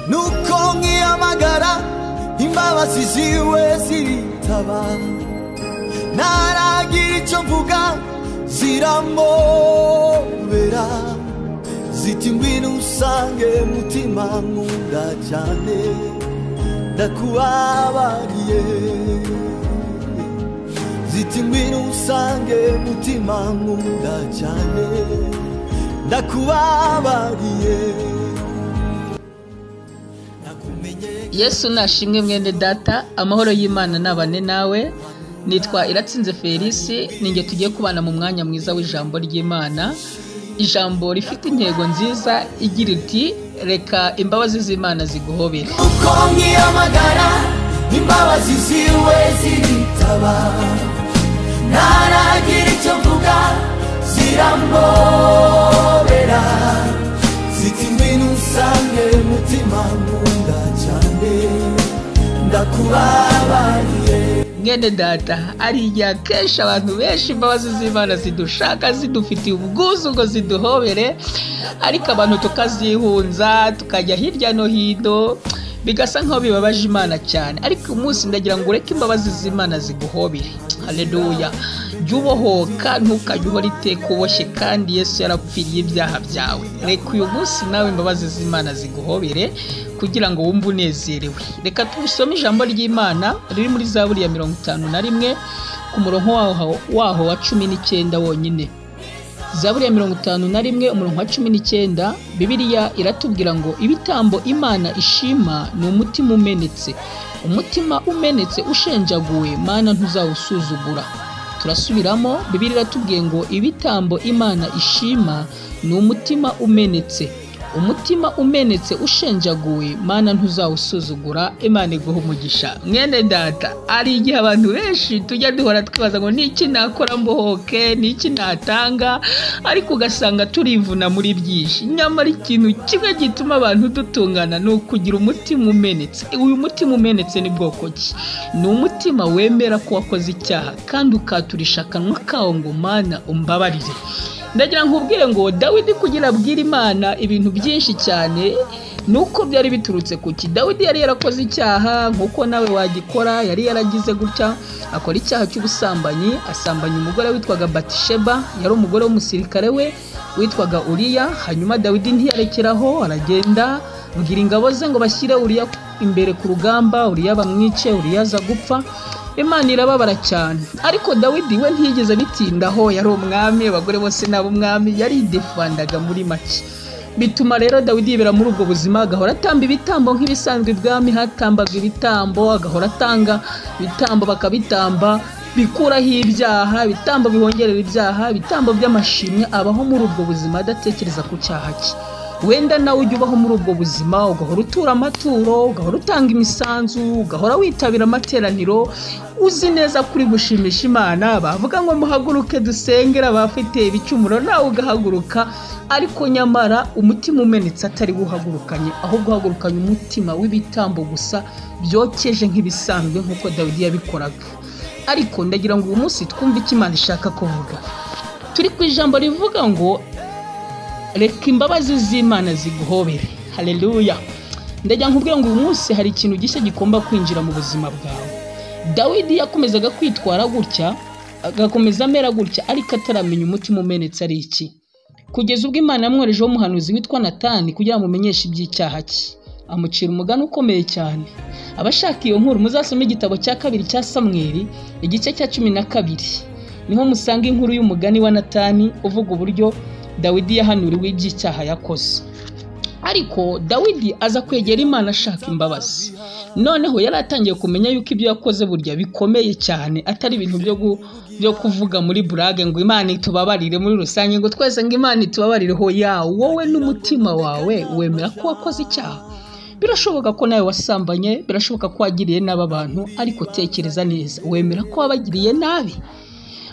Nuko nkiyamagara imbabazi ziwe ziritaba, naragira icyo mvuga ziramobera, ziti ngwino usange mutima nkunda cyane, ndakubabariye. Ziti ngwino usange mutima nkunda cyane, ndakubabariye. Yesu nashimwe mwene data, amahoro y'Imana nabane nawe. Nitwa Iratsinze Felisi, ninjye tugiye kubana mu mwanya mwiza w'ijambo ry'Imana, ijambo rifite intego nziza igira iti reka imbabazi z'Imana ziguhobere. Uko nkiyamagara imbabazi ziwe ziritaba, ntaragira icyo mvuga ziramobera, ziti ngwino usange mutima nkunda cyane, ndakubabariye. Mwene data, ari igihe akenshi abantu benshi imbabazi z'Imana zidushaka, zidufitiye ubwuzu ngo ziduhobere, ariko abantu tukazihunza, tukajya hirya no hino, bigasa nkaho bibabaje Imana cyane. Ariko uyu munsi ndagira ngo ureke imbabazi z'Imana ziguhobere. Haleluya. Jya ubohoka, ntukajye uhora iteka uboshye, kandi Yesu yarapfiriye ibyaha byawe. Reka uyu munsi nawe imbabazi z'Imana ziguhobere kugira ngo wumve unezerewe. Reka tubisome ijambo ry'Imana riri muri Zaburi ya 51 ku murongo waho wa 19 wonyine. Zaburi ya 51 umurongo wa 19, Bibiliya iratubwira ngo ibitambo Imana ishima ni umutima umenetse. Umutima umenetse ushenjaguwe, Mana ntuzawusuzugura. Turasubiramo, Bibiliya iratubwiye ngo ibitambo Imana ishima ni umutima umenetse. Umutima umenetse ushenjaguwe, Mana ntuzawusuzugura. Imana iguha umugisha. Mwene data, ari igihe abantu benshi tujya duhora twibaza ngo niki nakora mbohoke, niki natanga, ariko ugasanga turivuna muri byinshi. Nyamara ikintu kimwe gituma abantu dutungana ni ukugira umutima umenetse. Uyu mutima umenetse ni bwoko ki? Ni umutima wemera ko wakoze icyaha kandi ukaturisha akanwa kawo ngo Mana umbabarire. Ndagira nkubwire ngo Dawidi kugira abwire Imana ibintu byinshi cyane nuko byari biturutse kuki. Dawidi yari yarakoze icyaha nkuko nawe wagikora, yari yaragize gutya akora icyaha cy'ubusambanyi, asambanya umugore witwaga Batisheba, yari umugore w'umusirikare we witwaga Uriya. Hanyuma Dawidi ntiyarekeraho, aragenda abwira ingabo ze ngo bashyire Uriya imbere ku rugamba, Uriya bamwice, Uriya aza gupfa. Imana irababara cyane, ariko Dawidi we ntiyigeze abitindaho, yari umwami, abagore bose nabo umwami, yaridefandaga muri make. Bituma rero Dawidi yibera muri ubwo buzima, agahora atamba ibitambo nk'ibisanzwe ibwami hatambaga ibitambo, agahora atanga ibitambo bakabitamba bikuraho ibyaha, ibitambo bihongerera ibyaha, ibitambo by'amashimwe. Abaho muri ubwo buzima adatekereza ku cyaha cye. Wenda nawe ujya ubaho muri ubwo buzima, ugahora utura amaturo, ugahora utanga imisanzu, ugahora witabira amateraniro, uzi neza kuri gushimisha Imana. Bavuga ngo muhaguruke dusengera abafite ibicumuro, nawe ugahaguruka, ariko nyamara umutima umenetse atari guhagurukanye, ahubwo uhagurukanye umutima w'ibitambo gusa byokeje nk'ibisanzwe nk'uko Dawidi yabikoraga. Ariko ndagira ngo uyu munsi twumve icyo Imana ishaka kuvuga. Turi ku ijambo rivuga ngo reka imbabazi z'Imana ziguhobere. Haleluya. Ndagira nkubwire ngo uyu munsi hari ikintu gishya gigomba kwinjira mu buzima bwawe. Dawidi yakomezaga kwitwara gutya, agakomeza amera gutya, ariko ataramenya umutima umenetse ari iki, kugeza ubwo Imana yamwoherejeho umuhanuzi witwa Natani kugira ngo amumenyeshe iby'icyaha cye. Amucira umugani ukomeye cyane. Abashaka iyo nkuru muzasome igitabo cya 2 cya Samweli igice cya 12, niho musanga inkuru y'umugani wa Natani uvuga uburyo Dawidi yahanuriwe iby'icyaha yakoze. Ariko Dawidi aza kwegera Imana ashaka imbabazi. Noneho yari atangiye kumenya yuko ibyo yakoze burya bikomeye cyane, atari ibintu byo kuvuga muri burage ngo Imana itubabarire muri rusange, ngo twese ngo Imana itubabarire. Hoya, wowe n'umutima wawe wemera ko wakoze icyaha. Birashoboka ko nawe wasambanye, birashoboka ko wagiriye nabi abantu, ariko tekereza neza, wemera ko wabagiriye nabi?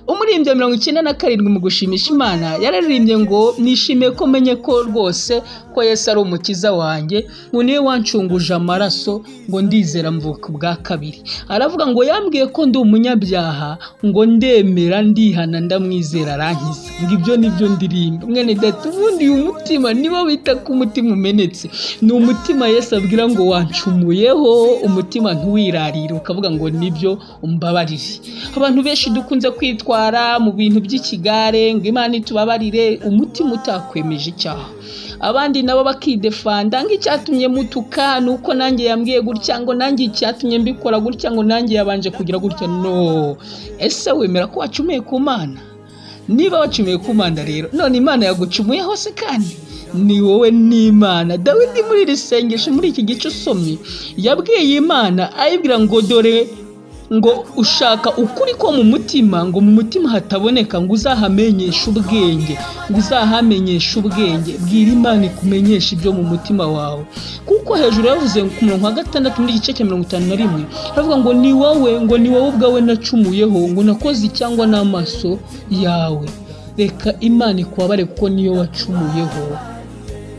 Umuririmbyi wa 97 mu gushimisha Imana yararirimbye ngo nishimiye ko menye ko rwose ko Yesu ari umukiza wanjye, ngo niwe wancunguje amaraso, ngo ndizera mvuka ubwa kabiri. Aravuga ngo yambwiye ko ndi umunyabyaha, ngo ndemera ndihana ndamwizera arankiza, ngo ibyo nibyo ndirimba. Mwene data, ubundi uyu mutima nibo bita ko umutima umenetse, ni umutima Yesu abwira ngo wancumuyeho, umutima ntuwirarire ukavuga ngo nibyo umbabarire. Abantu benshi dukunze kwitwara mu bintu by'ikigare ngo Imana itubabarire, umutima utakwemeje icyaha. Abandi nabo bakidefanda ngo icyatumye mutuka nuko nanjye yambwiye gutya, ngo nanjye icyatumye mbikora gutya, ngo nanjye yabanje kugira gutya. No, ese wemera ko wacumuye ku Mana? Niba wacumuye ku Mana rero, none Imana yagucumuyeho se kandi ni wowe n'Imana. Dawidi muri iri sengesho, muri iki gice usomye, yabwiye Imana ayibwira ngo dore ngo ushaka ukuri ko mu mutima, ngo mu mutima hataboneka, ngo uzahamenyeshe ubwenge, ngo uzahamenyeshe ubwenge. Bwira Imana ikumenyesha ibyo mu mutima wawe, kuko hejuru yavuze ku murongo wa 6 muri igice cya 51, aravuga ngo ni wowe, ngo ni wowe ubwawe nacumuyeho, ngo nakoze cyangwa n'amaso yawe. Reka Imana ikubabare kuko niyo wacumuyeho.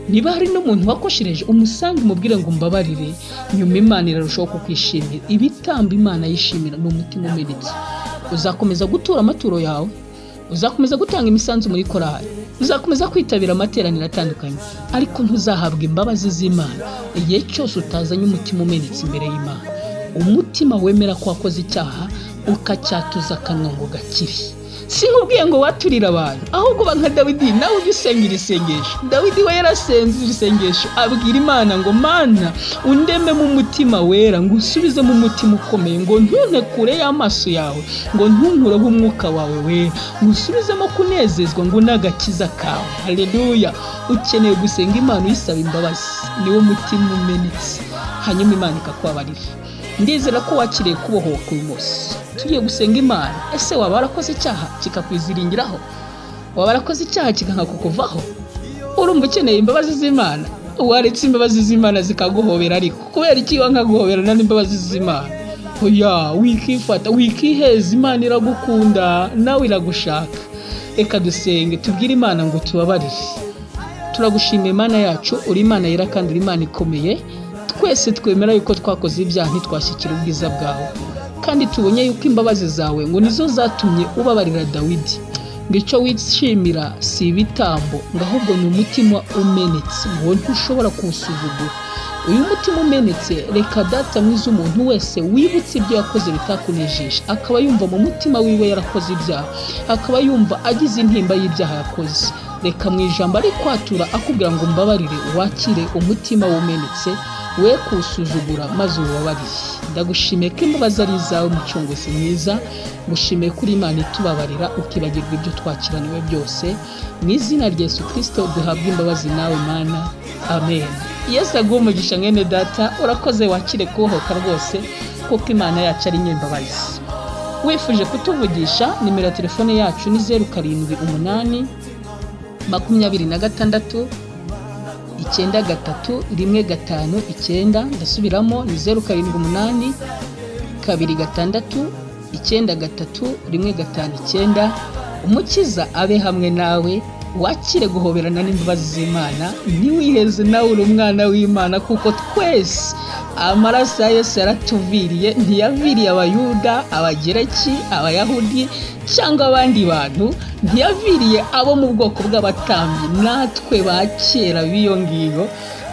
Niba hari n'umuntu wakoshereje, umusange umubwire ngo mbabarire, nyuma Imana irarushaho kukwishimira. Ibitambo Imana yishimira ni umutima umenetse. Uzakomeza gutura amaturo yawe, uzakomeza gutanga imisanzu muri korali, uzakomeza kwitabira amateraniro atandukanye, ariko ntuzahabwa imbabazi z'Imana igihe cyose utazanye umutima umenetse imbere y'Imana. Umutima wemera ko wakoze icyaha ukacyatuza akanwa ngo gakire. Sinkubwiye ngo waturire abantu, ahubwo ba nka Dawidi, nawe ujye usenga iri sengesho. Dawidi we yarasenze iri sengesho, abwira Imana ngo Mana undememo umutima wera, ngo usubizemo umutima ukomeye, ngo ntunte kure y'amaso yawe, ngo ntunkureho umwuka wawe wera, ngo usubizemo kunezezwa, ngo n'agakiza kawe. Haleluya! Ukeneye gusenga Imana uyisaba imbabazi, niwo mutima umenetse, hanyuma Imana ikakubabarira. Ndizera ko wakiriye kubohoka uyu munsi. Tugiye gusenga Imana. Ese waba warakoze icyaha kikakwiziringiraho? Waba warakoze icyaha kikakuvaho? Urumva ukeneye imbabazi z'Imana? Waretse imbabazi z'Imana zikaguhobera, ariko kubera iki wanka guhoberana n'imbabazi z'Imana? Oya, wikifata, wikiheza, Imana iragukunda nawe iragushaka. Reka dusenge tubwire Imana ngo tubabarire. Turagushimiye Imana yacu, uri Imana yera kandi uri Imana ikomeye. Twese twemera yuko twakoze ibyaha ntitwashyikira ubwiza bwawe, kandi tubonye yuko imbabazi zawe ngo nizo zatumye ubabarira Dawidi. Ngo icyo wishimira si ibitambo, ngo ahubwo ni umutima umenetse, ngo ntushobora kuwusuzugura. Uyu mutima umenetse, reka Data mwiza umuntu wese wibutse ibyo yakoze bitakunejeje, akaba yumva mu mutima wiwe yarakoze ibyaha, akaba yumva agize intimba y'ibyaha yakoze, reka mu ijambo ari kwatura akubwira ngo mbabarire, wakire umutima wumenetse, we kuwusuzugura maze uwubabarire. Ndagushimiye ko imbabazi ari izawe mucunguzi mwiza, ngushimiye kuri Imana itubabarira ukibagirwa ibyo twakiraniwe byose. Mu izina rya Yesu Kristo duhabwe imbabazi nawe Mana, amen. Yesu aguhe umugisha mwene data, urakoze, wakire kubohoka rwose, kuko Imana yacu ari nyembabazi. Wifuje kutuvugisha, nimero ya telefone yacu ni 078 26 93 159. Ndasubiramo, ni 078 26 93 159. Umukiza abe hamwe nawe, wakire guhoberana n'imbabazi z'Imana. Ntiwiheze, nawe uri umwana w'Imana, kuko twese amaraso ya Yesu yaratuviriye. Ntiyaviriye Abayuda, Abagereki, Abayahudi cyangwa abandi bantu, ntiyaviriye abo mu bwoko bw'abatambyi, natwe ba kera b'iyo ngiyo.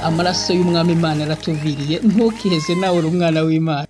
Amaraso y'Umwami Imana yaratuviriye. Ntukiheze, nawe uri umwana w'Imana.